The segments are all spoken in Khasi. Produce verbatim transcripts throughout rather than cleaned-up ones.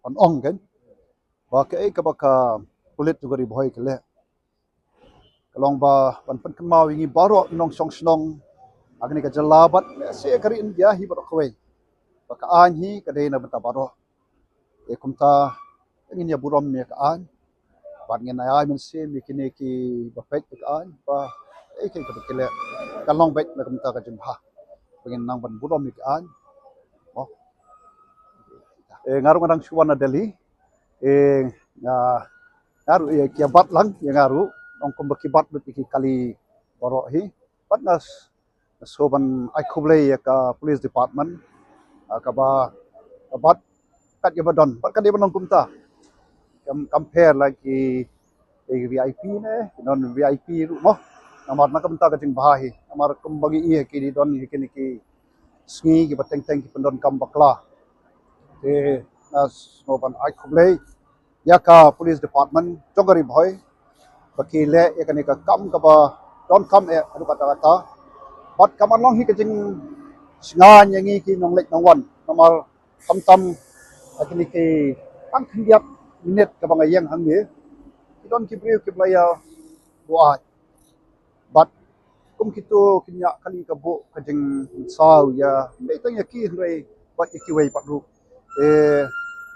Ban ong kan ba kaei kaba ka pulit jong ka Ri Bhoi ka leh ka long ba ban pynkynmaw ïa ngi baroh nongshong shnong ha kane ka jylla bad lehse ka ri India hi baroh kawei ba ka aiñ hi ka dei na bynta baroh. Te kumta ngin ïa burom ïa ka aiñ bad ngin ai mynsiem ïa kine kiba peit ïa ka aiñ ba kaei kaei kaba ki leh kan long beit na ka bynta ka jingbha ba ngin nang ban burom ïa ka aiñ. Nga ruh nga dang shu wan na Delhi. Nga ruh ïa ki ïa bat lang ïa nga ruh, ong kumba ki bat lut ïa ki kali baroh hi. Bad nga sngewbha ban ai khublei ïa ka police department kaba ka bat kat ïa ba don bad kat ïa ba don kumta. Kam compare la ki V I P ne ki non V I P ruh mo. Namar na ka bynta ka jingbha hi namar kumba ngi ïa ki di don hi kine ki sngi kiba teng teng ki pyndonkam bakla. Te nga sngewbha ban ai khublei ïa ka police department jong ka Ri Bhoi ba ki leh ïa kane ka kam kaba donkam eh haduh katta katta. Bad kam long hi ka jingsngewsih ïa ngi ki nongleit nongwan namar khamtam ha kine ki tang khyndiat minit kaba nga ïeng hangne ki don ki briew kiba la ïa buaid. Bad kum kito ki ñiah kali ka buh ka jingsaw ïa ym dei tang ïa ki hynrei bad ïa kiwei pat ruh.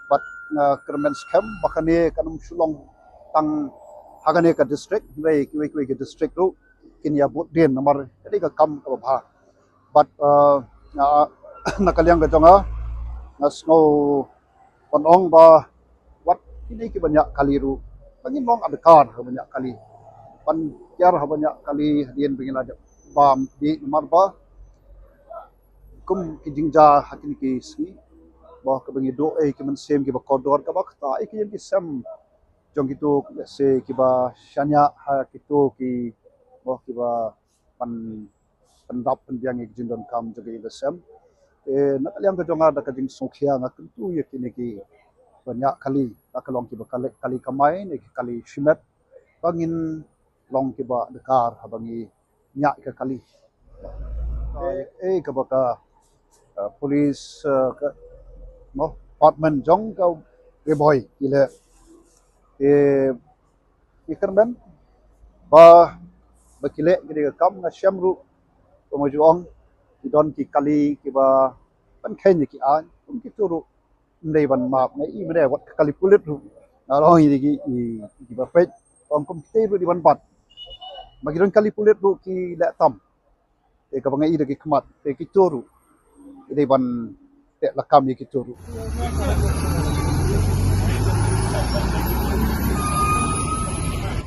Bad nga kyrmen skhem ba kane kan ym shu long tang ha kane ka district hynrei kiwei kiwei ki district ruh kin ïa bud dien namar ka dei ka kam kaba bha. Bad na ka liang ka jong nga nga sngew ban ong ba wat kine kiba ñiah kali ruh ba ngin long adkar haba ñiah kali ban kiar haba ñiah kali hadien ba ngin la dep bam dih namar ba kum ki jingjia ha kine ki sngi ba kaba ngi duh ei ki mynsiem kiba kordor kaba kata ei ki ïeng ki sem jong kito lehse kiba shaniah ha kito ki ba kiba pan pyndap pynbiang ïa ki jingdonkam jong ki ïing ki sem. Te na ka liang ka jong nga da ka jingsngewkhia nga kyntu ïa kine kiba ñiah kali la ka long kiba kali kamai ne ki kali shimet ba ngin long kiba adkar haba ngi ñiah ka kali. Ei kaba ka police ka mo department jong ka Ri Bhoi ki leh ki kyrmen ba ba ki leh ki dei ka kam nga shem ruh ba ma ju ong ki don ki kali kiba ban khein ki aiñ kum kito ruh ym dei ban map nga i mynne wat ka kali pulit ruh nga long i ki kiba peit ong kum kito ruh di ban bat ma ki don kali pulit ruh ki leh tam. Te kaba nga i da ki khmat te kito ruh i dei ban teh lakam ïa kito ruh.